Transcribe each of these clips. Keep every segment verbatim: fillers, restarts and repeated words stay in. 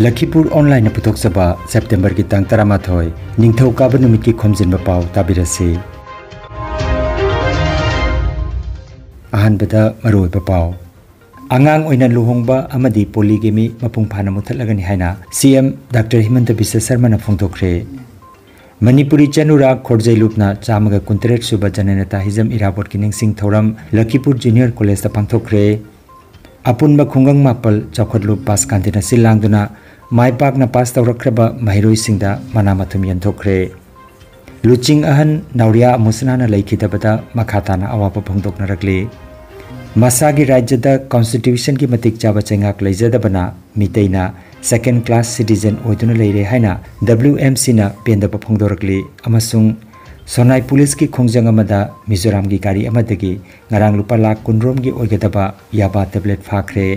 ꯂꯈꯤꯄꯨꯔ ꯑꯣꯟꯂꯥꯏꯟꯅ ꯄꯨꯊꯣꯛꯆꯕ ꯁꯦꯞꯇꯦꯝꯕꯔꯒꯤ ꯇꯥꯡ ꯇꯔꯥꯃꯥꯊꯣꯏ, ꯅꯤꯡꯊꯧꯀꯥꯕ ꯅꯨꯃꯤꯠꯀꯤ ꯈꯣꯝꯖꯤꯟꯕ ꯄꯥꯎ ꯇꯥꯕꯤꯔꯁꯤ꯫ ꯑꯍꯥꯟꯕꯗ ꯃꯔꯨꯑꯣꯏꯕ ꯄꯥꯎ꯫ ꯑꯉꯥꯡ ꯑꯣꯏꯅ ꯂꯨꯍꯣꯡꯕ ꯑꯃꯗꯤ polygamy ꯃꯄꯨꯡ ꯐꯥꯅ ꯃꯨꯊꯠꯂꯒꯅꯤ ꯍꯥꯏꯅ ꯁꯤ ꯑꯦꯝ ꯗꯥꯛꯇꯔ ꯍꯤꯃꯟꯇ ꯕꯤꯁ꯭ꯋ ꯁꯔꯃꯅ ꯐꯣꯡꯗꯣꯛꯈ꯭ꯔꯦ꯫ ꯃꯅꯤꯄꯨꯔꯤ ꯆꯅꯨꯔꯥ ꯈꯣꯔꯖꯩꯂꯨꯞꯅ ꯆꯥꯝꯃꯒ ꯀꯨꯟꯇꯔꯦꯠ ꯁꯨꯕ ꯖꯅꯅꯇ ꯍꯤꯖꯝ ꯏꯔꯥꯕꯣꯠꯀꯤ ꯅꯤꯡꯁꯤꯡ ꯊꯧꯔꯝ ꯂꯈꯤꯄꯨꯔ ꯖꯨꯅꯤꯌꯔ ꯀꯣꯂꯦꯖꯇ ꯄꯥꯡꯊꯣꯛꯈ꯭ꯔꯦ꯫ ꯑꯄꯨꯟꯕ ꯈꯨꯡꯒꯪ ꯃꯥꯄꯜ ꯆꯥꯎꯈꯠꯂꯨꯞ ꯄꯥꯁꯀꯥꯟꯇꯤꯅ ꯁꯤꯜ ꯂꯥꯡꯗꯨꯅ ꯃꯥꯏ ꯄꯥꯛꯅ ꯄꯥꯁ ꯇꯧꯔꯛꯈ꯭ꯔꯕ ꯃꯍꯩꯔꯣꯏꯁꯤꯡꯗ ꯃꯅꯥ ꯃꯊꯨꯝ ꯌꯦꯟꯊꯣꯛꯈ꯭ꯔꯦ꯫ ꯂꯨꯆꯤꯡ ꯑꯍꯟ ꯅꯥꯎꯔꯤꯌꯥ ꯑꯃꯨꯁꯅꯥꯅ ꯂꯩꯈꯤꯗꯕꯗ ꯃꯈꯥ ꯇꯥꯅ ꯑꯋꯥꯕ ꯐꯣꯡꯗꯣꯛꯅꯔꯛꯂꯤ꯫ ꯃꯁꯥꯒꯤ ꯔꯥꯖ꯭ꯌꯗ constitutionꯒꯤ ꯃꯇꯤꯛ ꯆꯥꯕ ꯆꯩꯉꯥꯛ ꯂꯩꯖꯗꯕꯅ ꯃꯤꯇꯩꯅ second class citizen ꯑꯣꯏꯗꯨꯅ ꯂꯩꯔꯦ ꯍꯥꯏꯅ W M Cꯅ ꯄꯦꯟꯗꯕ ꯐꯣꯡꯗꯣꯔꯛꯂꯤ ꯑꯃꯁꯨꯡ ꯁꯣꯅꯥꯏ ꯄꯨꯂꯤꯁꯀꯤ ꯈꯣꯡꯖꯪ ꯑꯃꯗ ꯃꯤꯖꯣꯔꯥꯝꯒꯤ ꯒꯥꯔꯤ ꯑꯃꯗꯒꯤ ꯉꯔꯥꯡ ꯂꯨꯄꯥ ꯂꯥꯈ ꯀꯨꯟꯔꯣꯝꯒꯤ ꯑꯣꯏꯒꯗꯕ ꯌꯥꯕꯥ tablet ꯐꯥꯈ꯭ꯔꯦ꯫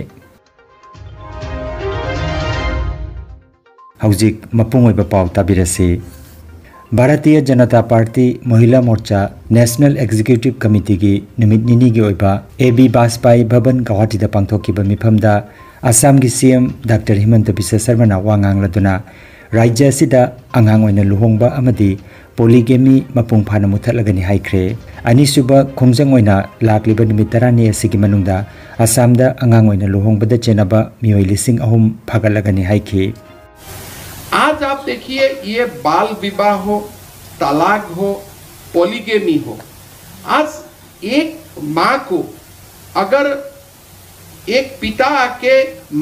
ꯍꯧꯖꯤꯛ ꯃꯄꯨꯡ ꯑꯣꯏꯕ ꯄꯥꯎ ꯇꯥꯕꯤꯔꯁꯤ꯫ Bharatiya Janata party ꯃꯍꯤꯂꯥ ꯃꯣꯔꯆꯥ National Executive Committeeꯒꯤ ꯅꯨꯃꯤꯠ ꯅꯤꯅꯤꯒꯤ ꯑꯣꯏꯕ A B ꯕꯥꯖꯄꯥꯏ ꯚꯕꯟ ꯒꯧꯍꯥꯇꯤꯗ ꯄꯥꯡꯊꯣꯛꯈꯤꯕ ꯃꯤꯐꯝꯗ ꯑꯁꯥꯝꯒꯤ C M ꯗꯥꯛꯇꯔ ꯍꯤꯃꯟꯇ ꯕꯤꯁ꯭ꯋ ꯁꯔꯃꯅ ꯋꯥ ꯉꯥꯡꯂꯗꯨꯅ ꯔꯥꯖ꯭ꯌ ꯑꯁꯤꯗ ꯑꯉꯥꯡ ꯑꯣꯏꯅ ꯂꯨꯍꯣꯡꯕ ꯑꯃꯗꯤ polygamy ꯃꯄꯨꯡ ꯐꯥꯅ ꯃꯨꯊꯠꯂꯒꯅꯤ ꯍꯥꯏꯈ꯭ꯔꯦ꯫ ꯑꯅꯤꯁꯨꯕ ꯈꯣꯡꯖꯪ ꯑꯣꯏꯅ ꯂꯥꯛꯂꯤꯕ ꯅꯨꯃꯤꯠ ꯇꯔꯥꯅꯤ ꯑꯁꯤꯒꯤ ꯃꯅꯨꯡꯗ ꯑꯁꯥꯝꯗ ꯑꯉꯥꯡ ꯑꯣꯏꯅ ꯂꯨꯍꯣꯡꯕꯗ ꯆꯦꯟꯅꯕ ꯃꯤꯑꯣꯏ ꯂꯤꯁꯤꯡ ꯑꯍꯨꯝ ꯐꯥꯒꯠꯂꯒꯅꯤ ꯍꯥꯏꯈꯤ꯫ आज आप देखिए, ये बाल विवाह हो, तलाक हो, polygamy हो, आज एक माँ को अगर एक पिता आके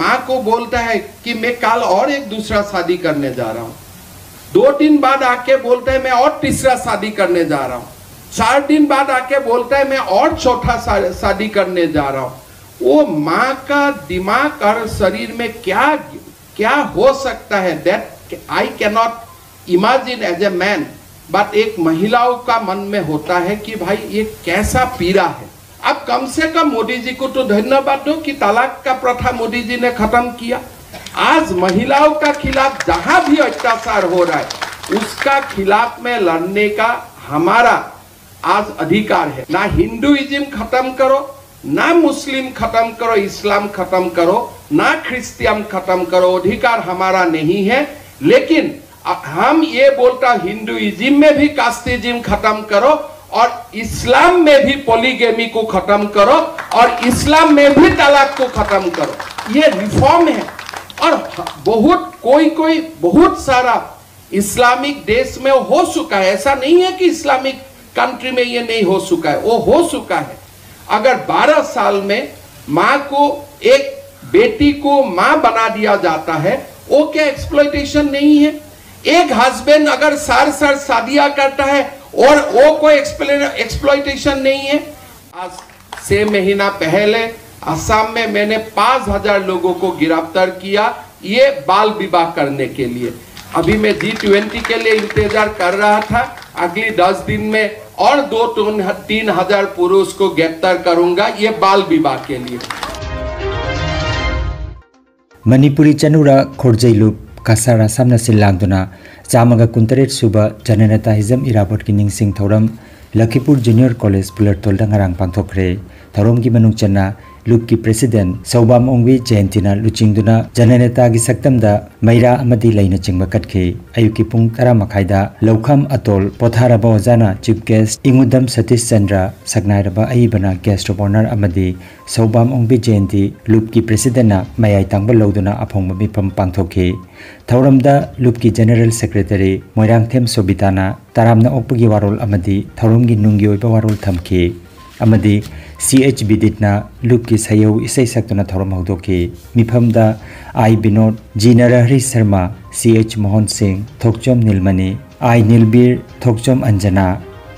माँ को बोलता है कि मैं कल और एक दूसरा शादी करने जा रहा हूँ, दो दिन बाद आके बोलता है मैं और तीसरा शादी करने जा रहा हूँ, चार दिन बाद आके बोलता है मैं और चौथा शा- शादी करने जा रहा हूँ। वो माँ का दिमाग और शरीर में क्या क्या हो सकता है, that I cannot imagine as a man, but एक महिलाओं का मन में होता है कि भाई ये कैसा पीड़ा है। अब कम से कम मोदी जी को तो धन्यवाद दो कि तलाक का प्रथा मोदी जी ने खत्म किया। आज महिलाओं का खिलाफ जहां भी अत्याचार हो रहा है, उसका खिलाफ में लड़ने का हमारा आज अधिकार है। ना हिंदुइज्म खत्म करो, ना मुस्लिम खत्म करो, इस्लाम खत्म करो, ना क्रिश्चियन खत्म करो, अधिकार हमारा नहीं है। लेकिन अ, हम ये बोलता, हिंदुइज्म में भी कास्टिज्म खत्म करो और इस्लाम में भी पॉलीगेमी को खत्म करो और इस्लाम में भी तलाक को खत्म करो। ये रिफॉर्म है। और बहुत, कोई कोई, बहुत सारा इस्लामिक देश में हो चुका है। ऐसा नहीं है कि इस्लामिक कंट्री में ये नहीं हो चुका है, वो हो चुका है। अगर बारह साल में माँ को, एक बेटी को माँ बना दिया जाता है, वो क्या एक्सप्लॉयटेशन नहीं है? एक हस्बैंड अगर सार सार शादियां करता है और वो कोई एक्सप्लॉयटेशन नहीं है? आज छह महीना पहले असम में मैंने पाँच हज़ार लोगों को गिरफ्तार किया, ये बाल विवाह करने के लिए। अभी मैं जी ट्वेंटी के लिए इंतजार कर रहा था, अगली दस दिन में और दो तीन तीन हज़ार पुरुष को गिरफ्तार करूंगा, ये बाल विवाह के लिए। ꯃꯅꯤꯄꯨꯔꯤ ꯆꯅꯨꯔꯥ ꯈꯣꯔꯖꯩꯂꯨꯞ ꯀꯁꯥꯔ ꯑꯁꯥꯝꯅ ꯁꯤꯜ ꯂꯥꯡꯗꯨꯅ ꯆꯥꯝꯃꯒ ꯀꯨꯟꯇꯔꯦꯠ ꯁꯨꯕ ꯖꯅꯅꯦꯇꯥ ꯍꯤꯖꯝ ꯏꯔꯥꯕꯣꯠꯀꯤ ꯅꯤꯡꯁꯤꯡ ꯊꯧꯔꯝ ꯂꯈꯤꯄꯨꯔ ꯖꯨꯅꯤꯌꯔ ꯀꯣꯂꯦꯖ ꯄꯨꯂꯔꯇꯣꯜꯗ ꯉꯔꯥꯡ ꯄꯥꯡꯊꯣꯛꯈ꯭ꯔꯦ꯫ ꯊꯧꯔꯝꯒꯤ ꯃꯅꯨꯡ ꯆꯟꯅ ꯂꯨꯞꯀꯤ ꯄ꯭ꯔꯦꯁꯤꯗꯦꯟꯠ ꯁꯧꯕꯥꯝ ꯑꯣꯡꯕꯤ ꯖꯌꯟꯇꯤꯅ ꯂꯨꯆꯤꯡꯗꯨꯅ ꯖꯅꯅꯦꯇꯥꯒꯤ ꯁꯛꯇꯝꯗ ꯃꯩꯔꯥ ꯑꯃꯗꯤ ꯂꯩꯅꯆꯤꯡꯕ ꯀꯠꯈꯤ꯫ ꯑꯌꯨꯛꯀꯤ ꯄꯨꯡ ꯇꯔꯥ ꯃꯈꯥꯏꯗ ꯂꯧꯈꯥꯝ ꯑꯇꯣꯜ ꯄꯣꯊꯥꯔꯕ ꯑꯣꯖꯥꯅ ꯆꯤꯐ ꯒꯦꯁ꯭ꯠ, ꯏꯉꯨꯗꯝ ꯁꯇꯤꯁ ꯆꯟꯗ꯭ꯔ ꯁꯛꯅꯥꯏꯔꯕ ꯑꯏꯕꯅ ꯒꯦꯁ꯭ꯠ ꯑꯣꯐ ꯑꯣꯅꯔ ꯑꯃꯗꯤ ꯁꯧꯕꯥꯝ ꯑꯣꯡꯕꯤ ꯖꯌꯟꯇꯤ ꯂꯨꯞꯀꯤ ꯄ꯭ꯔꯦꯁꯤꯗꯦꯟꯠꯅ ꯃꯌꯥꯏ ꯇꯥꯡꯕ ꯂꯧꯗꯨꯅ ꯑꯐꯣꯡꯕ ꯃꯤꯐꯝ ꯄꯥꯡꯊꯣꯛꯈꯤ꯫ ꯊꯧꯔꯝꯗ ꯂꯨꯞꯀꯤ ꯖꯦꯅꯔꯦꯜ ꯁꯦꯀ꯭ꯔꯦꯇꯔꯤ ꯃꯣꯏꯔꯥꯡꯊꯦꯝ ꯁꯣꯕꯤꯇꯥꯅ ꯇꯔꯥꯝꯅ ꯑꯣꯛꯄꯒꯤ ꯋꯥꯔꯣꯜ ꯑꯃꯗꯤ ꯊꯧꯔꯝꯒꯤ ꯅꯨꯡꯒꯤ ꯑꯣꯏꯕ ꯋꯥꯔꯣꯜ ꯊꯝꯈꯤ ꯑꯃꯗꯤ ꯁꯤ ꯑꯩꯆ ꯕꯤꯗꯤꯠꯅ ꯂꯨꯞꯀꯤ ꯁꯩꯌꯧ ꯏꯁꯩ ꯁꯛꯇꯨꯅ ꯊꯧꯔꯝ ꯍꯧꯗꯣꯛꯈꯤ꯫ ꯃꯤꯐꯝꯗ ꯑꯥꯏ ꯕꯤꯅꯣꯗ, ꯖꯤ ꯅꯔꯍꯔꯤ ꯁꯔꯃ, ꯁꯤ ꯑꯩꯆ ꯃꯣꯍꯟ ꯁꯤꯡ, ꯊꯣꯛꯆꯣꯝ ꯅꯤꯜꯃꯅꯤ, ꯑꯥꯏ ꯅꯤꯜꯕꯤꯔ, ꯊꯣꯛꯆꯣꯝ ꯑꯟꯖꯅꯥ,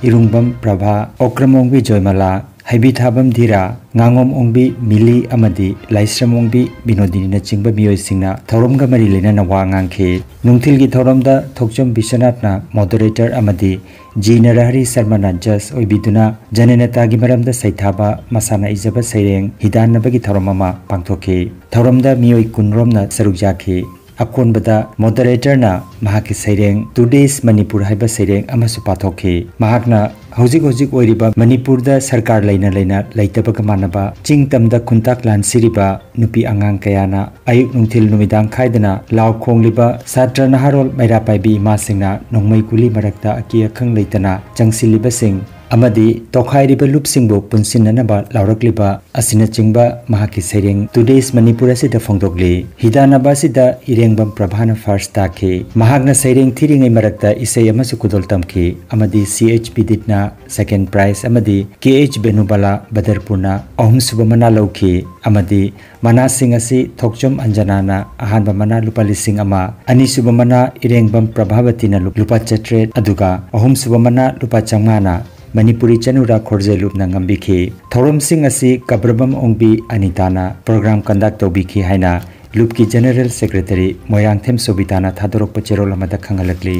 ꯏꯔꯨꯡꯕꯝ ꯄ꯭ꯔꯚꯥ, ꯑꯣꯀ꯭ꯔꯝꯑꯣꯡꯕꯤ ꯖꯣꯏꯃꯂꯥ, ꯍꯩꯕꯤꯊꯥꯕꯝ ꯙꯤꯔꯥ, ꯉꯥꯉꯣꯝ ꯑꯣꯡꯕꯤ ꯃꯤꯂꯤ ꯑꯃꯗꯤ ꯂꯥꯏꯁ꯭ꯔꯝ ꯑꯣꯡꯕꯤ ꯕꯤꯅꯣꯗꯤꯅꯤꯅꯆꯤꯡꯕ ꯃꯤꯑꯣꯏꯁꯤꯡꯅ ꯊꯧꯔꯝꯒ ꯃꯔꯤ ꯂꯩꯅꯅ ꯋꯥ ꯉꯥꯡꯈꯤ꯫ ꯅꯨꯡꯊꯤꯜꯒꯤ ꯊꯧꯔꯝꯗ ꯊꯣꯛꯆꯣꯝ ꯕꯤꯁ꯭ꯋꯅꯥꯊꯅ ꯃꯣꯗꯔꯦꯇꯔ ꯑꯃꯗꯤ ꯖꯤ ꯅꯔꯍꯔꯤ ꯁꯔꯃꯅ ꯖꯖ ꯑꯣꯏꯕꯤꯗꯨꯅ ꯖꯅꯅꯦꯇꯥꯒꯤ ꯃꯔꯝꯗ ꯁꯩꯊꯥꯕ ꯃꯁꯥꯅ ꯏꯖꯕ ꯁꯩꯔꯦꯡ ꯍꯤꯗꯥꯟꯅꯕꯒꯤ ꯊꯧꯔꯝ ꯑꯃ ꯄꯥꯡꯊꯣꯛꯈꯤ꯫ ꯊꯧꯔꯝꯗ ꯃꯤꯑꯣꯏ ꯀꯨꯟꯔꯣꯝꯅ ꯁꯔꯨꯛ ꯌꯥꯈꯤ꯫ ꯑꯀꯣꯟꯕꯗ ꯃꯣꯗꯔꯦꯇꯔꯅ ꯃꯍꯥꯛꯀꯤ ꯁꯩꯔꯦꯡ ꯇꯨꯗꯦꯁ ꯃꯅꯤꯄꯨꯔ ꯍꯥꯏꯕ ꯁꯩꯔꯦꯡ ꯑꯃꯁꯨ ꯄꯥꯊꯣꯛꯈꯤ꯫ ꯃꯍꯥꯛꯅ ꯍꯧꯖꯤꯛ ꯍꯧꯖꯤꯛ ꯑꯣꯏꯔꯤꯕ ꯃꯅꯤꯄꯨꯔꯗ ꯁꯔꯀꯥꯔ ꯂꯩꯅ ꯂꯩꯅ ꯂꯩꯇꯕꯒ ꯃꯥꯟꯅꯕ ꯆꯤꯡ ꯇꯝꯗ ꯈꯨꯟꯇꯥꯛ ꯂꯥꯟꯁꯤꯔꯤꯕ ꯅꯨꯄꯤ ꯑꯉꯥꯡ ꯀꯌꯥꯅ ꯑꯌꯨꯛ ꯅꯨꯡꯊꯤꯜ ꯅꯨꯃꯤꯗꯥꯡ ꯈꯥꯏꯗꯅ ꯂꯥꯎ ꯈꯣꯡꯂꯤꯕ ꯁꯥꯇ꯭ꯔ ꯅꯍꯥꯔꯣꯜ ꯃꯩꯔꯥ ꯄꯥꯏꯕꯤ ꯏꯃꯥꯁꯤꯡꯅ ꯅꯣꯡꯃꯩ ꯒꯨꯂꯤ ꯃꯔꯛꯇ ꯑꯀꯤ ꯑꯈꯪ ꯂꯩꯇꯅ ꯆꯪꯁꯤꯜꯂꯤꯕꯁꯤꯡ ꯑꯃꯗꯤ ꯇꯣꯈꯥꯏꯔꯤꯕ ꯂꯨꯞꯁꯤꯡꯕꯨ ꯄꯨꯟꯁꯤꯟꯅꯅꯕ ꯂꯥꯎꯔꯛꯂꯤꯕ ꯑꯁꯤꯅꯆꯤꯡꯕ ꯃꯍꯥꯛꯀꯤ ꯁꯩꯔꯦꯡ Today's Manipur ꯑꯁꯤꯗ ꯐꯣꯡꯗꯣꯛꯂꯤ꯫ ꯍꯤꯗꯥꯟꯅꯕ ꯑꯁꯤꯗ ꯏꯔꯦꯡꯕꯝ ꯄ꯭ꯔꯚꯥꯅ first ꯇꯥꯈꯤ꯫ ꯃꯍꯥꯛꯅ ꯁꯩꯔꯦꯡ ꯊꯤꯔꯤꯉꯩ ꯃꯔꯛꯇ ꯏꯁꯩ ꯑꯃꯁꯨ ꯈꯨꯗꯣꯜ ꯇꯝꯈꯤ ꯑꯃꯗꯤ C H ꯕꯤꯗꯤꯠꯅ second prize ꯑꯃꯗꯤ K H ꯕꯦꯅꯨꯕꯥꯂꯥ ꯕꯗꯔꯄꯨꯔꯅ ꯑꯍꯨꯝꯁꯨꯕ ꯃꯅꯥ ꯂꯧꯈꯤ ꯑꯃꯗꯤ ꯃꯅꯥꯁꯤꯡ ꯑꯁꯤ ꯊꯣꯛꯆꯣꯝ ꯑꯟꯖꯅꯥꯅ ꯑꯍꯥꯟꯕ ꯃꯅꯥ ꯂꯨꯄꯥ ꯂꯤꯁꯤꯡ ꯑꯃ, ꯑꯅꯤꯁꯨꯕ ꯃꯅꯥ ꯏꯔꯦꯡꯕꯝ ꯄ꯭ꯔꯚꯥꯕꯇꯤꯅ ꯂꯨ-, ꯂꯨꯄꯥ ꯆꯥꯇ꯭ꯔꯦꯠ, ꯑꯗꯨꯒ ꯑꯍꯨꯝꯁꯨꯕ ꯃꯅꯥ ꯂꯨꯄꯥ ꯆꯥꯝꯃꯉꯥꯅ ꯃꯅꯤꯄꯨꯔꯤ ꯆꯅꯨꯔꯥ ꯈꯣꯔꯖꯦꯂꯨꯞꯅ ꯉꯝꯕꯤꯈꯤ꯫ ꯊꯧꯔꯝꯁꯤꯡ ꯑꯁꯤ ꯀꯕ꯭ꯔꯕꯝ ꯑꯣꯡꯕꯤ ꯑꯅꯤꯇꯥꯅ program conduct ꯇꯧꯕꯤꯈꯤ ꯍꯥꯏꯅ ꯂꯨꯞꯀꯤ General Secretary ꯃꯣꯏꯔꯥꯡꯊꯦꯝ ꯁꯣꯕꯤꯇꯥꯅ ꯊꯥꯗꯣꯔꯛꯄ ꯆꯦꯔꯣꯜ ꯑꯃꯗ ꯈꯪꯍꯜꯂꯛꯂꯤ꯫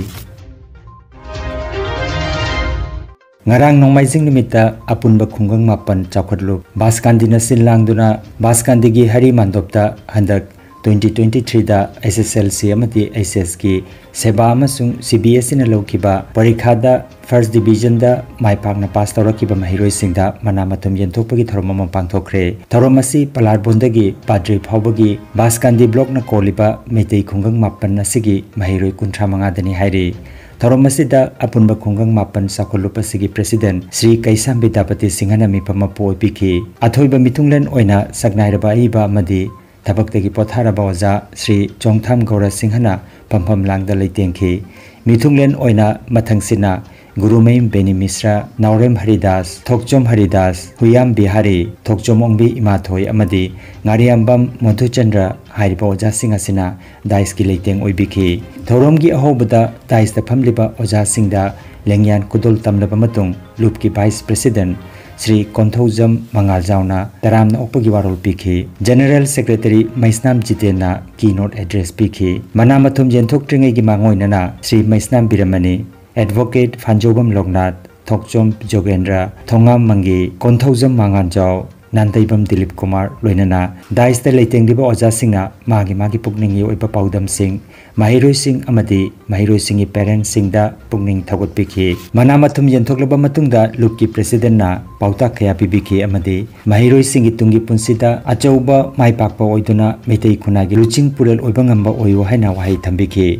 ꯉꯔꯥꯡ ꯅꯣꯡꯃꯥꯏꯖꯤꯡ ꯅꯨꯃꯤꯠꯇ ꯑꯄꯨꯟꯕ ꯈꯨꯡꯒꯪ ꯃꯥꯄꯟ ꯆꯥꯎꯈꯠꯂꯨꯞ ꯕꯥꯁꯀꯥꯟꯗꯤꯅ ꯁꯤꯜ ꯂꯥꯡꯗꯨꯅ ꯕꯥꯁꯀꯥꯟꯗꯤꯒꯤ ꯍꯔꯤ ꯃꯥꯟꯗꯣꯞꯇ ꯍꯟꯗꯛ twenty twenty-threeꯗ S S L C ꯑꯃꯗꯤ H S ꯀꯤ ꯁꯦꯕꯥ ꯑꯃꯁꯨꯡ C B S Eꯅ ꯂꯧꯈꯤꯕ ꯄꯔꯤꯈꯥꯗ first divisionꯗ ꯃꯥꯏ ꯄꯥꯛꯅ pass ꯇꯧꯔꯛꯈꯤꯕ ꯃꯍꯩꯔꯣꯏꯁꯤꯡꯗ ꯃꯅꯥ ꯃꯊꯨꯝ ꯌꯦꯟꯊꯣꯛꯄꯒꯤ ꯊꯧꯔꯝ ꯑꯃ ꯄꯥꯡꯊꯣꯛꯈ꯭ꯔꯦ꯫ ꯊꯧꯔꯝ ꯑꯁꯤ ꯄꯂꯥꯔꯕꯣꯟꯗꯒꯤ ꯄꯥꯗ꯭ꯔꯤ ꯐꯥꯎꯕꯒꯤ ꯕꯥꯁꯀꯥꯟꯗꯤ blockꯅ ꯀꯣꯜꯂꯤꯕ ꯃꯩꯇꯩ ꯈꯨꯡꯒꯪ ꯃꯥꯄꯟ ꯑꯁꯤꯒꯤ ꯃꯍꯩꯔꯣꯏ ꯀꯨꯟꯊ꯭ꯔꯥ ꯃꯉꯥꯗꯅꯤ ꯍꯥꯏꯔꯤ꯫ ꯊꯧꯔꯝ ꯑꯁꯤꯗ ꯑꯄꯨꯟꯕ ꯈꯨꯡꯒꯪ ꯃꯥꯄꯟ ꯆꯥꯎꯈꯠꯂꯨꯞ ꯑꯁꯤꯒꯤ president ꯁ꯭ꯔꯤ ꯀꯩꯁꯥꯝ ꯕꯤꯗ꯭ꯌꯥꯄꯇꯤ ꯁꯤꯡꯍꯅ ꯃꯤꯐꯝ ꯃꯄꯨ ꯑꯣꯏꯕꯤꯈꯤ꯫ ꯑꯊꯣꯏꯕ ꯃꯤꯊꯨꯡꯂꯦꯟ ꯑꯣꯏꯅ ꯁꯛꯅꯥꯏꯔꯕ ꯑꯏꯕ ꯑꯃꯗꯤ ꯊꯕꯛꯇꯒꯤ ꯄꯣꯊꯥꯔꯕ ꯑꯣꯖꯥ ꯁ꯭ꯔꯤ ꯆꯣꯡꯊꯥꯝ ꯒꯧꯔ ꯁꯤꯡꯍꯅ ꯐꯝꯐꯝ ꯂꯥꯡꯗ ꯂꯩꯇꯦꯡꯈꯤ꯫ ꯃꯤꯊꯨꯡꯂꯦꯟ ꯑꯣꯏꯅ ꯃꯊꯪꯁꯤꯠꯅ ꯒꯨꯔꯨꯃꯌꯨꯝ ꯕꯦꯅꯤ ꯃꯤꯁ꯭ꯔ, ꯅꯥꯎꯔꯦꯝ ꯍꯔꯤꯗꯥꯁ, ꯊꯣꯛꯆꯣꯝ ꯍꯔꯤꯗꯥꯁ, ꯍꯨꯌꯥꯝ ꯕꯤꯍꯥꯔꯤ, ꯊꯣꯛꯆꯣꯝ ꯑꯣꯡꯕꯤ ꯏꯃꯥꯊꯣꯏ ꯑꯃꯗꯤ ꯉꯥꯔꯤꯌꯥꯝꯕꯝ ꯃꯙꯨꯆꯟꯗ꯭ꯔ ꯍꯥꯏꯔꯤꯕ ꯑꯣꯖꯥꯁꯤꯡ ꯑꯁꯤꯅ dais ꯀꯤ ꯂꯩꯇꯦꯡ ꯑꯣꯏꯕꯤꯈꯤ꯫ ꯊꯧꯔꯝꯒꯤ ꯑꯍꯧꯕꯗ dais ꯇ ꯐꯝꯂꯤꯕ ꯑꯣꯖꯥꯁꯤꯡꯗ ꯂꯦꯡꯌꯥꯟ ꯈꯨꯗꯣꯜ ꯇꯝꯂꯕ ꯃꯇꯨꯡ ꯂꯨꯞꯀꯤ vice president ꯁ꯭ꯔꯤ ꯀꯣꯟꯊꯧꯖꯝ ꯃꯉꯥꯜꯖꯥꯎꯅ ꯇꯔꯥꯝꯅ ꯑꯣꯛꯄꯒꯤ ꯋꯥꯔꯣꯜ ꯄꯤꯈꯤ꯫ General Secretary ꯃꯩꯁꯅꯥꯝ ꯖꯤꯇꯦꯟꯅ keynote address ꯄꯤꯈꯤ꯫ ꯃꯅꯥ ꯃꯊꯨꯝ ꯌꯦꯟꯊꯣꯛꯇ꯭ꯔꯤꯉꯩꯒꯤ ꯃꯥꯡꯑꯣꯏꯅꯅ ꯁ꯭ꯔꯤ ꯃꯩꯁꯅꯥꯝ ꯕꯤꯔꯃꯅꯤ, Advocate ꯐꯥꯟꯖꯧꯕꯝ ꯂꯣꯛꯅꯥꯊ, ꯊꯣꯛꯆꯣꯝ ꯖꯣꯒꯦꯟꯗ꯭ꯔ, ꯊꯣꯉꯥꯝ ꯃꯪꯒꯤ, ꯀꯣꯟꯊꯧꯖꯝ ꯃꯉꯥꯟꯖꯥꯎ, ꯅꯥꯟꯇꯩꯕꯝ ꯗꯤꯂꯤꯞ ꯀꯨꯃꯥꯔ ꯂꯣꯏꯅꯅ ꯗꯥꯏꯁꯇ ꯂꯩꯇꯦꯡꯂꯤꯕ ꯑꯣꯖꯥꯁꯤꯡꯅ ꯃꯥꯒꯤ ꯃꯥꯒꯤ ꯄꯨꯛꯅꯤꯡꯒꯤ ꯑꯣꯏꯕ ꯄꯥꯎꯗꯝꯁꯤꯡ, ꯃꯍꯩꯔꯣꯏꯁꯤꯡ ꯑꯃꯗꯤ ꯃꯍꯩꯔꯣꯏꯁꯤꯡꯒꯤ ꯄꯦꯔꯦꯟꯁꯁꯤꯡꯗ ꯄꯨꯛꯅꯤꯡ ꯊꯧꯒꯠꯄꯤꯈꯤ꯫ ꯃꯅꯥ ꯃꯊꯨꯝ ꯌꯦꯟꯊꯣꯛꯂꯕ ꯃꯇꯨꯡꯗ ꯂꯨꯞꯀꯤ ꯄ꯭ꯔꯦꯁꯤꯗꯦꯟꯠꯅ ꯄꯥꯎꯇꯥꯛ ꯀꯌꯥ ꯄꯤꯕꯤꯈꯤ ꯑꯃꯗꯤ ꯃꯍꯩꯔꯣꯏꯁꯤꯡꯒꯤ ꯇꯨꯡꯒꯤ ꯄꯨꯟꯁꯤꯗ ꯑꯆꯧꯕ ꯃꯥꯏ ꯄꯥꯛꯄ ꯑꯣꯏꯗꯨꯅ ꯃꯩꯇꯩ ꯈꯨꯟꯅꯥꯏꯒꯤ ꯂꯨꯆꯤꯡ ꯄꯨꯔꯦꯜ ꯑꯣꯏꯕ ꯉꯝꯕ ꯑꯣꯏꯌꯨ ꯍꯥꯏꯅ ꯋꯥꯍꯩ ꯊꯝꯕꯤꯈꯤ꯫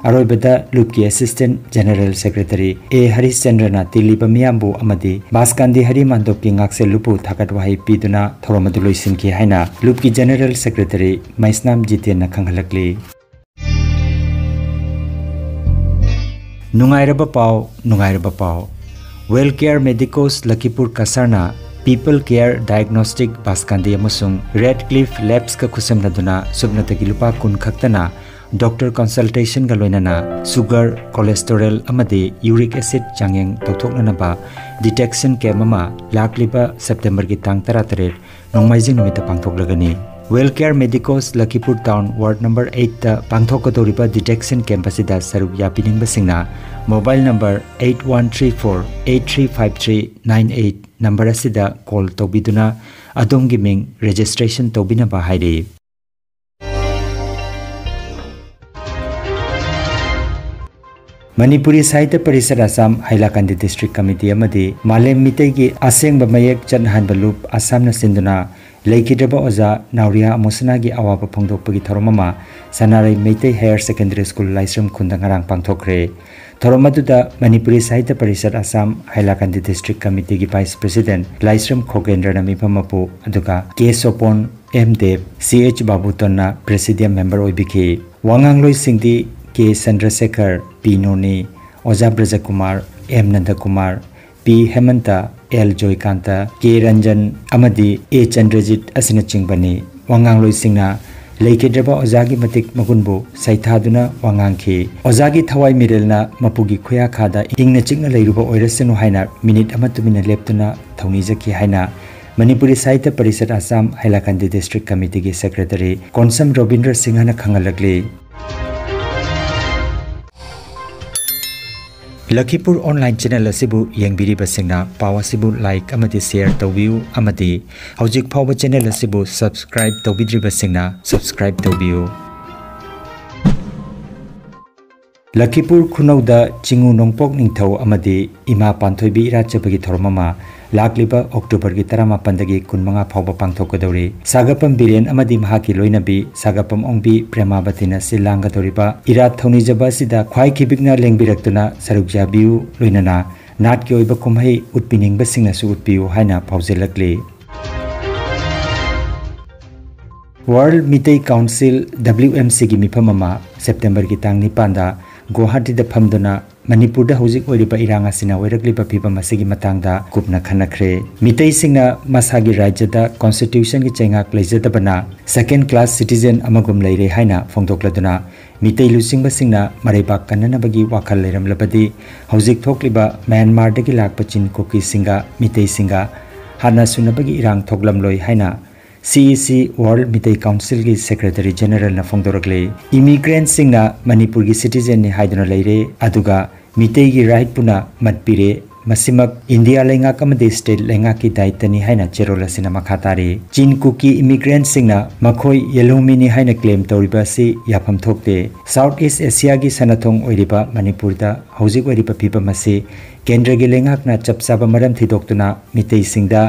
ꯑꯔꯣꯏꯕꯗ ꯂꯨꯞꯀꯤ ꯑꯦꯁꯤꯁꯇꯦꯟꯠ ꯖꯦꯅꯔꯦꯜ ꯁꯦꯀ꯭ꯔꯦꯇꯔꯤ ꯑꯦ ꯍꯔꯤꯁꯆꯟꯗ꯭ꯔꯅ ꯇꯤꯜꯂꯤꯕ ꯃꯤꯌꯥꯝꯕꯨ ꯑꯃꯗꯤ ꯕꯥꯁꯀꯥꯟꯗꯤ ꯍꯔꯤꯃꯥꯟꯗꯣꯞꯀꯤ ꯉꯥꯛꯁꯦꯜꯂꯨꯕꯨ ꯊꯥꯒꯠ ꯋꯥꯍꯩ ꯄꯤꯗꯨꯅ ꯊꯧꯔꯝ ꯑꯗꯨ ꯂꯣꯏꯁꯤꯟꯈꯤ ꯍꯥꯏꯅ ꯂꯨꯞꯀꯤ ꯖꯦꯅꯔꯦꯜ ꯁꯦꯀ꯭ꯔꯦꯇꯔꯤ ꯃꯩꯁꯅꯥꯝ ꯖꯤꯇꯦꯟꯅ ꯈꯪꯍꯜꯂꯛꯂꯤ꯫ ꯅꯨꯡꯉꯥꯏꯔꯕ ꯄꯥꯎ, ꯅꯨꯡꯉꯥꯏꯔꯕ ꯄꯥꯎ꯫ ꯋꯦꯜ ꯀꯦꯌꯔ ꯃꯦꯗꯤꯀꯣꯁ ꯂꯈꯤꯄꯨꯔ ꯀꯁꯥꯔꯅ ꯄꯤꯄꯜ ꯀꯦꯌꯔ ꯗꯥꯏꯒꯅꯣꯁꯇꯤꯛ ꯕꯥꯁꯀꯥꯟꯗꯤ ꯑꯃꯁꯨꯡ ꯔꯦꯗ ꯀ꯭ꯂꯤꯐ ꯂꯦꯕꯁꯀ ꯈꯨꯠꯁꯝꯅꯗꯨꯅ ꯁꯨꯞꯅꯇꯒꯤ ꯂꯨꯄꯥ ꯀꯨꯟ ꯈꯛꯇꯅ ꯗꯣꯛꯇꯔ ꯀꯟꯁꯜꯇꯦꯁꯟꯒ ꯂꯣꯏꯅꯅ ꯁꯨꯒꯔ, ꯀꯣꯂꯦꯁꯇꯣꯔꯦꯜ ꯑꯃꯗꯤ ꯌꯨꯔꯤꯛ ꯑꯦꯁꯤꯗ ꯆꯥꯡꯌꯦꯡ ꯇꯧꯊꯣꯛꯅꯅꯕ ꯗꯤꯇꯦꯛꯁꯟ ꯀꯦꯝꯞ ꯑꯃ ꯂꯥꯛꯂꯤꯕ ꯁꯦꯞꯇꯦꯝꯕꯔꯒꯤ ꯇꯥꯡ ꯇꯔꯥꯇꯔꯦꯠ, ꯅꯣꯡꯃꯥꯏꯖꯤꯡ ꯅꯨꯃꯤꯠꯇ ꯄꯥꯡꯊꯣꯛꯂꯒꯅꯤ꯫ Well care medicos Lakhipur town ward number ꯑꯩꯠꯇ ꯄꯥꯡꯊꯣꯛꯀꯗꯧꯔꯤꯕ ꯗꯤꯇꯦꯛꯁꯟ ꯀꯦꯝꯞ ꯑꯁꯤꯗ ꯁꯔꯨꯛ ꯌꯥꯕꯤꯅꯤꯡꯕꯁꯤꯡꯅ mobile number eight one three four eight three five three nine eight number ꯑꯁꯤꯗ ꯀꯣꯜ ꯇꯧꯕꯤꯗꯨꯅ ꯑꯗꯣꯝꯒꯤ ꯃꯤꯡ ꯔꯦꯖꯤꯁꯇ꯭ꯔꯦꯁꯟ ꯇꯧꯕꯤꯅꯕ ꯍꯥꯏꯔꯤ꯫ ꯃꯅꯤꯄꯨꯔꯤ ꯁꯥꯍꯤꯇ꯭ꯌ ꯄꯔꯤꯁꯠ ꯑꯁꯥꯝ, ꯍꯥꯏꯂꯥꯀꯟꯗꯤ ꯗꯤꯁꯇ꯭ꯔꯤꯛ ꯀꯃꯤꯇꯤ ꯑꯃꯗꯤ ꯃꯥꯂꯦꯝ ꯃꯤꯇꯩꯒꯤ ꯑꯁꯦꯡꯕ ꯃꯌꯦꯛ ꯆꯠꯅꯍꯟꯕ ꯂꯨꯞ ꯑꯁꯥꯝꯅ ꯁꯤꯟꯗꯨꯅ ꯂꯩꯈꯤꯗ꯭ꯔꯕ ꯑꯣꯖꯥ ꯅꯥꯎꯔꯤꯌꯥ ꯑꯃꯣꯁꯅꯥꯒꯤ ꯑꯋꯥꯕ ꯐꯣꯡꯗꯣꯛꯄꯒꯤ ꯊꯧꯔꯝ ꯑꯃ Sanarei Meitei higher secondary school, Laishram ꯈꯨꯟꯗ ꯉꯔꯥꯡ ꯄꯥꯡꯊꯣꯛꯈ꯭ꯔꯦ꯫ ꯊꯧꯔꯝ ꯑꯗꯨꯗ ꯃꯅꯤꯄꯨꯔꯤ ꯁꯥꯍꯤꯇ꯭ꯌ ꯄꯔꯤꯁꯠ ꯑꯁꯥꯝ, ꯍꯥꯏꯂꯥꯀꯟꯗꯤ ꯗꯤꯁꯇ꯭ꯔꯤꯛ ꯀꯃꯤꯇꯤꯒꯤ ꯚꯥꯏꯁ ꯄ꯭ꯔꯦꯁꯤꯗꯦꯟꯠ ꯂꯥꯏꯁ꯭ꯔꯝ ꯈꯣꯒꯦꯟꯗ꯭ꯔꯅ ꯃꯤꯐꯝ ꯃꯄꯨ, ꯑꯗꯨꯒ ꯀꯦ ꯁꯣꯄꯣꯟ, ꯑꯦꯝ ꯗꯦꯕ, ꯁꯤ ꯑꯩꯆ ꯕꯥꯕꯨꯇꯣꯟꯅ ꯄ꯭ꯔꯦꯁꯤꯗꯤꯌꯝ ꯃꯦꯝꯕꯔ ꯑꯣꯏꯕꯤꯈꯤ꯫ ꯋꯥꯉꯥꯡꯂꯣꯏꯁꯤꯡꯗꯤ ꯀꯦ ꯆꯟꯗ꯭ꯔꯁꯦꯈꯔ, ꯄꯤ ꯅꯣꯅꯤ, ꯑꯣꯖꯥ ꯕ꯭ꯔꯖꯀꯨꯃꯥꯔ, ꯑꯦꯝ ꯅꯟꯗꯀꯨꯃꯥꯔ, ꯄꯤ ꯍꯦꯃꯟꯇ, ꯑꯦꯜ ꯖꯣꯏꯀꯥꯟꯇ, ꯀꯦ ꯔꯟꯖꯟ ꯑꯃꯗꯤ ꯑꯦ ꯆꯟꯗ꯭ꯔꯖꯤꯠ ꯑꯁꯤꯅꯆꯤꯡꯕꯅꯤ꯫ ꯋꯥꯉꯥꯡꯂꯣꯏꯁꯤꯡꯅ ꯂꯩꯈꯤꯗ꯭ꯔꯕ ꯑꯣꯖꯥꯒꯤ ꯃꯇꯤꯛ ꯃꯒꯨꯟꯕꯨ ꯁꯩꯊꯥꯗꯨꯅ ꯋꯥ ꯉꯥꯡꯈꯤ꯫ ꯑꯣꯖꯥꯒꯤ ꯊꯋꯥꯏ ꯃꯤꯔꯦꯜꯅ ꯃꯄꯨꯒꯤ ꯈꯨꯌꯥꯈꯥꯗ ꯏꯪꯅ ꯆꯤꯛꯅ ꯂꯩꯔꯨꯕ ꯑꯣꯏꯔꯁꯅꯨ ꯍꯥꯏꯅ ꯃꯤꯅꯤꯠ ꯑꯃ ꯇꯨꯃꯤꯟꯅ ꯂꯦꯞꯇꯨꯅ ꯊꯧꯅꯤꯖꯈꯤ ꯍꯥꯏꯅ ꯃꯅꯤꯄꯨꯔꯤ ꯁꯥꯍꯤꯇ꯭ꯌ ꯄꯔꯤꯁꯠ ꯑꯁꯥꯝ, ꯍꯥꯏꯂꯥꯀꯟꯗꯤ ꯗꯤꯁꯇ꯭ꯔꯤꯛ ꯀꯃꯤꯇꯤꯒꯤ ꯁꯦꯀ꯭ꯔꯦꯇꯔꯤ ꯀꯣꯟꯁꯝ ꯔꯣꯕꯤꯟꯗ꯭ꯔ ꯁꯤꯡꯍꯅ ꯈꯪꯍꯜꯂꯛꯂꯤ꯫ ꯂꯈꯤꯄꯨꯔ online channel ꯑꯁꯤꯕꯨ ꯌꯦꯡꯕꯤꯔꯤꯕꯁꯤꯡꯅ ꯄꯥꯎ ꯑꯁꯤꯕꯨ like ꯑꯃꯗꯤ share ꯇꯧꯕꯤꯌꯨ ꯑꯃꯗꯤ ꯍꯧꯖꯤꯛ ꯐꯥꯎꯕ channel ꯑꯁꯤꯕꯨ subscribe ꯇꯧꯕꯤꯗ꯭ꯔꯤꯕꯁꯤꯡꯅ subscribe ꯇꯧꯕꯤꯌꯨ꯫ ꯂꯈꯤꯄꯨꯔ ꯈꯨꯅꯧꯗ ꯆꯤꯉꯨ ꯅꯣꯡꯄꯣꯛ ꯅꯤꯡꯊꯧ ꯑꯃꯗꯤ ꯏꯃꯥ ꯄꯥꯟꯊꯣꯏꯕꯤ ꯏꯔꯥꯠꯆꯕꯒꯤ ꯊꯧꯔꯝ ꯑꯃ ꯂꯥꯛꯂꯤꯕ Octoberꯒꯤ ꯇꯔꯥꯃꯥꯄꯟꯗꯒꯤ ꯀꯨꯟꯃꯉꯥ ꯐꯥꯎꯕ ꯄꯥꯡꯊꯣꯛꯀꯗꯧꯔꯤ꯫ ꯁꯥꯒꯞꯄꯝ ꯕꯤꯔꯦꯟ ꯑꯃꯗꯤ ꯃꯍꯥꯛꯀꯤ ꯂꯣꯏꯅꯕꯤ ꯁꯥꯒꯞꯄꯝ ꯑꯣꯡꯕꯤ ꯄ꯭ꯔꯦꯃꯥꯕꯇꯤꯅ ꯁꯤꯜ ꯂꯥꯡꯒꯗꯧꯔꯤꯕ ꯏꯔꯥꯠ ꯊꯧꯅꯤꯖꯕ ꯑꯁꯤꯗ ꯈ꯭ꯋꯥꯏ ꯈꯤꯕꯤꯛꯅ ꯂꯦꯡꯕꯤꯔꯛꯇꯨꯅ ꯁꯔꯨꯛ ꯌꯥꯕꯤꯌꯨ, ꯂꯣꯏꯅꯅ ꯅꯥꯠꯀꯤ ꯑꯣꯏꯕ ꯀꯨꯝꯍꯩ ꯎꯠꯄꯤꯅꯤꯡꯕꯁꯤꯡꯅꯁꯨ ꯎꯠꯄꯤꯌꯨ ꯍꯥꯏꯅ ꯐꯥꯎꯖꯜꯂꯛꯂꯤ꯫ World ꯃꯤꯇꯩ Council, WMCꯒꯤ ꯃꯤꯐꯝ ꯑꯃ Septemberꯒꯤ ꯇꯥꯡ ꯅꯤꯄꯥꯟꯗ ꯒꯨꯋꯥꯍꯥꯇꯤꯗ ꯐꯝꯗꯨꯅ ꯃꯅꯤꯄꯨꯔꯗ ꯍꯧꯖꯤꯛ ꯑꯣꯏꯔꯤꯕ ꯏꯔꯥꯡ ꯑꯁꯤꯅ ꯑꯣꯏꯔꯛꯂꯤꯕ ꯐꯤꯕꯝ ꯑꯁꯤꯒꯤ ꯃꯇꯥꯡꯗ ꯀꯨꯞꯅ ꯈꯟꯅꯈ꯭ꯔꯦ꯫ ꯃꯤꯇꯩꯁꯤꯡꯅ ꯃꯁꯥꯒꯤ ꯔꯥꯖ꯭ꯌꯗ constitutionꯒꯤ ꯆꯩꯉꯥꯛ ꯂꯩꯖꯗꯕꯅ second class citizen ꯑꯃꯒꯨꯝ ꯂꯩꯔꯦ ꯍꯥꯏꯅ ꯐꯣꯡꯗꯣꯛꯂꯗꯨꯅ, ꯃꯤꯇꯩ ꯂꯨꯆꯤꯡꯕꯁꯤꯡꯅ ꯃꯔꯩꯕꯥꯛ ꯀꯟꯅꯅꯕꯒꯤ ꯋꯥꯈꯜ ꯂꯩꯔꯝꯂꯕꯗꯤ, ꯍꯧꯖꯤꯛ ꯊꯣꯛꯂꯤꯕ ꯃ꯭ꯌꯥꯟꯃꯥꯔꯗꯒꯤ ꯂꯥꯛꯄ ꯆꯤꯟ ꯀꯨꯀꯤꯁꯤꯡꯒ ꯃꯤꯇꯩꯁꯤꯡꯒ ꯍꯥꯠꯅ ꯁꯨꯅꯕꯒꯤ ꯏꯔꯥꯡ ꯊꯣꯛꯂꯝꯂꯣꯏ ꯍꯥꯏꯅ CEC World ꯃꯤꯇꯩ Councilꯒꯤ Secretary Generalꯅ ꯐꯣꯡꯗꯣꯔꯛꯂꯤ꯫ Immigrantꯁꯤꯡꯅ ꯃꯅꯤꯄꯨꯔꯒꯤ citizenꯅꯤ ꯍꯥꯏꯗꯨꯅ ꯂꯩꯔꯦ, ꯑꯗꯨꯒ ꯃꯤꯇꯩꯒꯤ rightꯄꯨꯅ ꯃꯠꯄꯤꯔꯦ꯫ ꯃꯁꯤꯃꯛ ꯏꯟꯗꯤꯌꯥ ꯂꯩꯉꯥꯛ ꯑꯃꯗꯤ state ꯂꯩꯉꯥꯛꯀꯤ ꯗꯥꯏꯇꯅꯤ ꯍꯥꯏꯅ ꯆꯦꯔꯣꯜ ꯑꯁꯤꯅ ꯃꯈꯥ ꯇꯥꯔꯤ꯫ ꯆꯤꯟ ꯀꯨꯀꯤ immigrantꯁꯤꯡꯅ ꯃꯈꯣꯏ ꯌꯦꯜꯍꯧꯃꯤꯅꯤ ꯍꯥꯏꯅ claim ꯇꯧꯔꯤꯕ ꯑꯁꯤ ꯌꯥꯐꯝ ꯊꯣꯛꯇꯦ꯫ South East Asiaꯒꯤ ꯁꯥꯟꯅꯊꯣꯡ ꯑꯣꯏꯔꯤꯕ ꯃꯅꯤꯄꯨꯔꯗ ꯍꯧꯖꯤꯛ ꯑꯣꯏꯔꯤꯕ ꯐꯤꯕꯝ ꯑꯁꯤ ꯀꯦꯟꯗ꯭ꯔꯒꯤ ꯂꯩꯉꯥꯛꯅ ꯆꯞ ꯆꯥꯕ ꯃꯔꯝ ꯊꯤꯗꯣꯛꯇꯨꯅ ꯃꯤꯇꯩꯁꯤꯡꯗ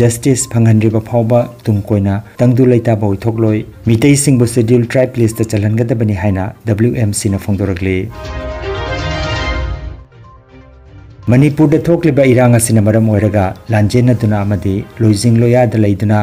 justice ꯐꯪꯍꯟꯗ꯭ꯔꯤꯕ ꯐꯥꯎꯕ ꯇꯨꯡ ꯀꯣꯏꯅ ꯇꯪꯗꯨ ꯂꯩꯇꯥꯕ ꯑꯣꯏꯊꯣꯛꯂꯣꯏ꯫ ꯃꯤꯇꯩꯁꯤꯡꯕꯨ Scheduled Tribe listꯇ ꯆꯜꯍꯟꯒꯗꯕꯅꯤ ꯍꯥꯏꯅ WMCꯅ ꯐꯣꯡꯗꯣꯔꯛꯂꯤ꯫ ꯃꯅꯤꯄꯨꯔꯗ ꯊꯣꯛꯂꯤꯕ ꯏꯔꯥꯡ ꯑꯁꯤꯅ ꯃꯔꯝ ꯑꯣꯏꯔꯒ ꯂꯥꯟꯖꯦꯟꯅꯗꯨꯅ ꯑꯃꯗꯤ ꯂꯣꯏꯖꯤꯡ ꯂꯣꯌꯥꯗ ꯂꯩꯗꯨꯅ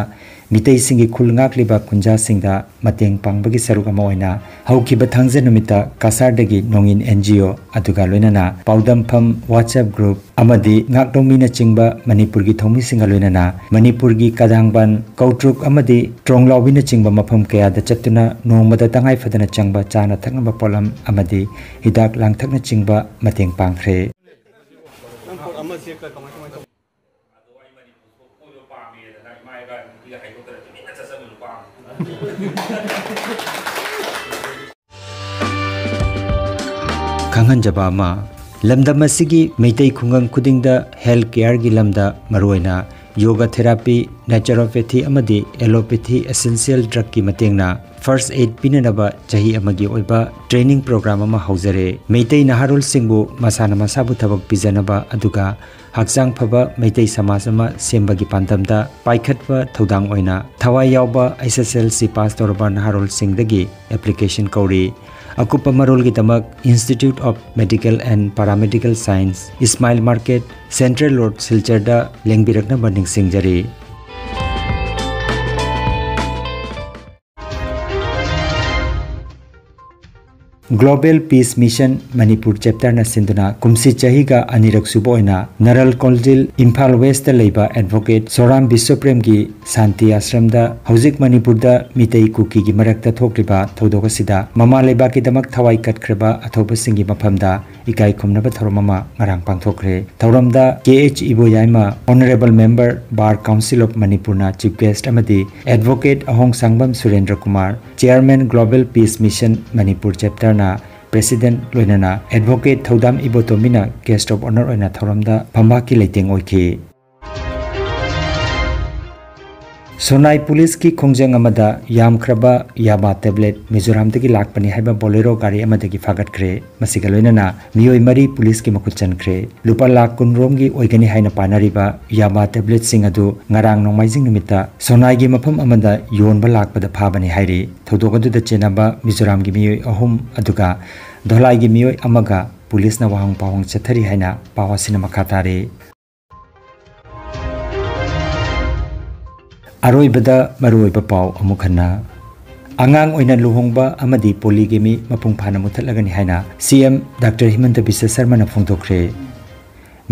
ꯃꯤꯇꯩꯁꯤꯡꯒꯤ ꯈꯨꯜ ꯉꯥꯛꯂꯤꯕ ꯈꯨꯟꯖꯥꯁꯤꯡꯗ ꯃꯇꯦꯡ ꯄꯥꯡꯕꯒꯤ ꯁꯔꯨꯛ ꯑꯃ ꯑꯣꯏꯅ ꯍꯧꯈꯤꯕ ꯊꯥꯡꯖ ꯅꯨꯃꯤꯠꯇ ꯀꯁꯥꯔꯗꯒꯤ ꯅꯣꯡꯏꯟ NGO ꯑꯗꯨꯒ ꯂꯣꯏꯅꯅ ꯄꯥꯎꯗꯝꯐꯝ WhatsApp group ꯑꯃꯗꯤ ꯉꯥꯛꯂꯣꯝꯃꯤꯅꯆꯤꯡꯕ ꯃꯅꯤꯄꯨꯔꯒꯤ ꯊꯧꯃꯤꯁꯤꯡꯒ ꯂꯣꯏꯅꯅ ꯃꯅꯤꯄꯨꯔꯒꯤ ꯀꯗꯥꯡꯕꯟ, ꯀꯧꯇ꯭ꯔꯨꯛ ꯑꯃꯗꯤ ꯇ꯭ꯔꯣꯡꯂꯥꯎꯕꯤꯅꯆꯤꯡꯕ ꯃꯐꯝ ꯀꯌꯥꯗ ꯆꯠꯇꯨꯅ ꯅꯣꯡꯃꯗ ꯇꯉꯥꯏ ꯐꯗꯅ ꯆꯪꯕ ꯆꯥꯅ ꯊꯛꯅꯕ ꯄꯣꯠꯂꯝ ꯑꯃꯗꯤ ꯍꯤꯗꯥꯛ ꯂꯥꯡꯊꯛꯅꯆꯤꯡꯕ ꯃꯇꯦꯡ ꯄꯥꯡꯈ꯭ꯔꯦ꯫ ꯈꯪꯍꯟꯖꯕ ꯑꯃ, ꯂꯝꯗꯝ ꯑꯁꯤꯒꯤ ꯃꯩꯇꯩ ꯈꯨꯡꯒꯪ ꯈꯨꯗꯤꯡꯗ health careꯒꯤ ꯂꯝꯗ ꯃꯔꯨꯑꯣꯏꯅ yoga therapy, naturopathy ꯑꯃꯗꯤ allopathy essential drugꯀꯤ ꯃꯇꯦꯡꯅ first aid ꯄꯤꯅꯅꯕ ꯆꯍꯤ ꯑꯃꯒꯤ ꯑꯣꯏꯕ training program ꯑꯃ ꯍꯧꯖꯔꯦ꯫ ꯃꯩꯇꯩ ꯅꯍꯥꯔꯣꯜꯁꯤꯡꯕꯨ ꯃꯁꯥꯅ ꯃꯁꯥꯕꯨ ꯊꯕꯛ ꯄꯤꯖꯅꯕ ꯑꯗꯨꯒ ꯍꯛꯆꯥꯡ ꯐꯕ ꯃꯩꯇꯩ ꯁꯃꯥꯖ ꯑꯃ ꯁꯦꯝꯕꯒꯤ ꯄꯥꯟꯗꯝꯗ ꯄꯥꯏꯈꯠꯄ ꯊꯧꯗꯥꯡ ꯑꯣꯏꯅ ꯊꯋꯥꯏ ꯌꯥꯎꯕ H S L C pass ꯇꯧꯔꯕ ꯅꯍꯥꯔꯣꯜꯁꯤꯡꯗꯒꯤ application ꯀꯧꯔꯤ꯫ ꯑꯀꯨꯞꯄ ꯃꯔꯣꯜꯒꯤꯗꯃꯛ Institute of Medical and Paramedical Science, Smile Market, Central Road, ꯁꯤꯜꯆꯔꯗ ꯂꯦꯡꯕꯤꯔꯛꯅꯕ ꯅꯤꯡꯁꯤꯡꯖꯔꯤ꯫ Global Peace Mission ꯃꯅꯤꯄꯨꯔ chapterꯅ ꯁꯤꯟꯗꯨꯅ ꯀꯨꯝꯁꯤ ꯆꯍꯤꯒ ꯑꯅꯤꯔꯛ ꯁꯨꯕ ꯑꯣꯏꯅ ꯅꯔꯜ ꯀꯣꯟꯖꯤꯜ ꯏꯝꯐꯥꯜ Westꯇ ꯂꯩꯕ advocate ꯁꯣꯔꯥꯝ ꯕꯤꯁ꯭ꯋꯄ꯭ꯔꯦꯝꯒꯤ ꯁꯥꯟꯇꯤ ꯑꯥꯁ꯭ꯔꯝꯗ ꯍꯧꯖꯤꯛ ꯃꯅꯤꯄꯨꯔꯗ ꯃꯤꯇꯩ ꯀꯨꯀꯤꯒꯤ ꯃꯔꯛꯇ ꯊꯣꯛꯂꯤꯕ ꯊꯧꯗꯣꯛ ꯑꯁꯤꯗ ꯃꯃꯥ ꯂꯩꯕꯥꯛꯀꯤꯗꯃꯛ ꯊꯋꯥꯏ ꯀꯠꯈ꯭ꯔꯕ ꯑꯊꯧꯕꯁꯤꯡꯒꯤ ꯃꯐꯝꯗ ꯏꯀꯥꯏ ꯈꯨꯝꯅꯕ ꯊꯧꯔꯝ ꯑꯃ ꯉꯔꯥꯡ ꯄꯥꯡꯊꯣꯛꯈ꯭ꯔꯦ꯫ ꯊꯧꯔꯝꯗ K H Iboyaima, Honourable Member Bar Council of ꯃꯅꯤꯄꯨꯔꯅ chief guest ꯑꯃꯗꯤ advocate ꯑꯍꯣꯡꯁꯥꯡꯕꯝ ꯁꯨꯔꯦꯟꯗ꯭ꯔ Kumar, Chairman Global Peace Mission Manipur chapterꯅ president ꯂꯣꯏꯅꯅ advocate ꯊꯧꯗꯥꯝ ꯏꯕꯣꯇꯣꯝꯕꯤꯅ guest of honour ꯑꯣꯏꯅ ꯊꯧꯔꯝꯗ ꯐꯝꯕꯥꯛꯀꯤ ꯂꯩꯇꯦꯡ ꯑꯣꯏꯈꯤ꯫ ꯁꯣꯅꯥꯏ ꯄꯨꯂꯤꯁꯀꯤ ꯈꯣꯡꯖꯪ ꯑꯃꯗ ꯌꯥꯝꯈ꯭ꯔꯕ ꯌꯥꯕꯥ tablet ꯃꯤꯖꯣꯔꯥꯝꯗꯒꯤ ꯂꯥꯛꯄꯅꯤ ꯍꯥꯏꯕ Bolero ꯒꯥꯔꯤ ꯑꯃꯗꯒꯤ ꯐꯥꯒꯠꯈ꯭ꯔꯦ꯫ ꯃꯁꯤꯒ ꯂꯣꯏꯅꯅ ꯃꯤꯑꯣꯏ ꯃꯔꯤ ꯄꯨꯂꯤꯁꯀꯤ ꯃꯈꯨꯠ ꯆꯟꯈ꯭ꯔꯦ꯫ ꯂꯨꯄꯥ ꯂꯥꯈ ꯀꯨꯟ ꯔꯣꯝꯒꯤ ꯑꯣꯏꯒꯅꯤ ꯍꯥꯏꯅ ꯄꯥꯅꯔꯤꯕ ꯌꯥꯕꯥ tabletꯁꯤꯡ ꯑꯗꯨ ꯉꯔꯥꯡ ꯅꯣꯡꯃꯥꯏꯖꯤꯡ ꯅꯨꯃꯤꯠꯇ ꯁꯣꯅꯥꯏꯒꯤ ꯃꯐꯝ ꯑꯃꯗ ꯌꯣꯟꯕ ꯂꯥꯛꯄꯗ ꯐꯥꯕꯅꯤ ꯍꯥꯏꯔꯤ꯫ ꯊꯧꯗꯣꯛ ꯑꯗꯨꯗ ꯆꯦꯟꯅꯕ ꯃꯤꯖꯣꯔꯥꯝꯒꯤ ꯃꯤꯑꯣꯏ ꯑꯍꯨꯝ ꯑꯗꯨꯒ ꯙꯣꯂꯥꯏꯒꯤ ꯃꯤꯑꯣꯏ ꯑꯃꯒ ꯄꯨꯂꯤꯁꯅ ꯋꯥꯍꯪ ꯄꯥꯎꯍꯪ ꯆꯠꯊꯔꯤ ꯍꯥꯏꯅ ꯄꯥꯎ ꯑꯁꯤꯅ ꯃꯈꯥ ꯇꯥꯔꯤ꯫ ꯑꯔꯣꯏꯕꯗ ꯃꯔꯨꯑꯣꯏꯕ ꯄꯥꯎ ꯑꯃꯨꯛ ꯍꯟꯅ꯫ ꯑꯉꯥꯡ ꯑꯣꯏꯅ ꯂꯨꯍꯣꯡꯕ ꯑꯃꯗꯤ polygamy ꯃꯄꯨꯡ ꯐꯥꯅ ꯃꯨꯊꯠꯂꯒꯅꯤ ꯍꯥꯏꯅ C M Doctor ꯍꯤꯃꯟꯇ Visva ꯁꯔꯃꯅ ꯐꯣꯡꯗꯣꯛꯈ꯭ꯔꯦ꯫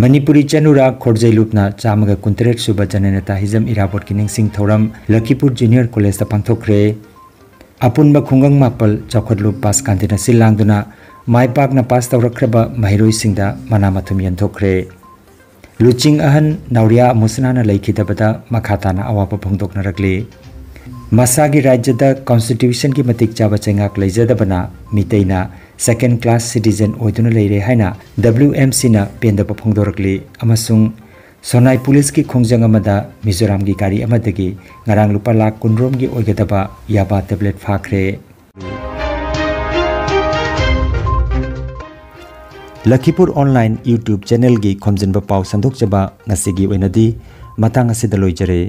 Manipuri ꯆꯅꯨꯔꯥ ꯈꯣꯔꯖꯩꯂꯨꯞꯅ ꯆꯥꯝꯃꯒ ꯀꯨꯟꯇꯔꯦꯠ ꯁꯨꯕ ꯖꯅꯅꯦꯇꯥ ꯍꯤꯖꯝ ꯏꯔꯥꯕꯣꯠꯀꯤ ꯅꯤꯡꯁꯤꯡ ꯊꯧꯔꯝ ꯂꯈꯤꯄꯨꯔ ꯖꯨꯅꯤꯌꯔ ꯀꯣꯂꯦꯖꯇ ꯄꯥꯡꯊꯣꯛꯈ꯭ꯔꯦ꯫ ꯑꯄꯨꯟꯕ ꯈꯨꯡꯒꯪ ꯃꯥꯄꯜ ꯆꯥꯎꯈꯠꯂꯨꯞ ꯕꯥꯁꯀꯥꯟꯇꯤꯅ ꯁꯤꯜ ꯂꯥꯡꯗꯨꯅ ꯃꯥꯏ ꯄꯥꯛꯅ ꯄꯥꯁ ꯇꯧꯔꯛꯈ꯭ꯔꯕ ꯃꯍꯩꯔꯣꯏꯁꯤꯡꯗ ꯃꯅꯥ ꯃꯊꯨꯝ ꯌꯦꯟꯊꯣꯛꯈ꯭ꯔꯦ꯫ ꯂꯨꯆꯤꯡ ꯑꯍꯟ ꯅꯥꯎꯔꯤꯌꯥ ꯑꯃꯨꯁꯅꯥꯅ ꯂꯩꯈꯤꯗꯕꯗ ꯃꯈꯥ ꯇꯥꯅ ꯑꯋꯥꯕ ꯐꯣꯡꯗꯣꯛꯅꯔꯛꯂꯤ꯫ ꯃꯁꯥꯒꯤ ꯔꯥꯖ꯭ꯌꯗ constitutionꯒꯤ ꯃꯇꯤꯛ ꯆꯥꯕ ꯆꯩꯉꯥꯛ ꯂꯩꯖꯗꯕꯅ ꯃꯤꯇꯩꯅ second class citizen ꯑꯣꯏꯗꯨꯅ ꯂꯩꯔꯦ ꯍꯥꯏꯅ W M C ꯅ ꯄꯦꯟꯗꯕ ꯐꯣꯡꯗꯣꯔꯛꯂꯤ꯫ ꯑꯃꯁꯨꯡ ꯁꯣꯅꯥꯏ ꯄꯨꯂꯤꯁꯀꯤ ꯈꯣꯡꯖꯪ ꯑꯃꯗ ꯃꯤꯖꯣꯔꯥꯝꯒꯤ ꯒꯥꯔꯤ ꯑꯃꯗꯒꯤ ꯉꯔꯥꯡ ꯂꯨꯄꯥ ꯂꯥꯈ ꯀꯨꯟ ꯔꯣꯝꯒꯤ ꯑꯣꯏꯒꯗꯕ ꯌꯥꯕꯥ ꯇꯦꯕ꯭ꯂꯦꯠ ꯐꯥꯈ꯭ꯔꯦ꯫ ꯂꯈꯤꯄꯨꯔ ꯑꯣꯟꯂꯥꯏꯟ YouTube ꯆꯦꯅꯦꯜꯒꯤ ꯈꯣꯝꯖꯤꯟꯕ ꯄꯥꯎ ꯁꯟꯗꯣꯛꯆꯕ ꯉꯁꯤꯒꯤ ꯑꯣꯏꯅꯗꯤ ꯃꯇꯥꯡ ꯑꯁꯤꯗ ꯂꯣꯏꯖꯔꯦ꯫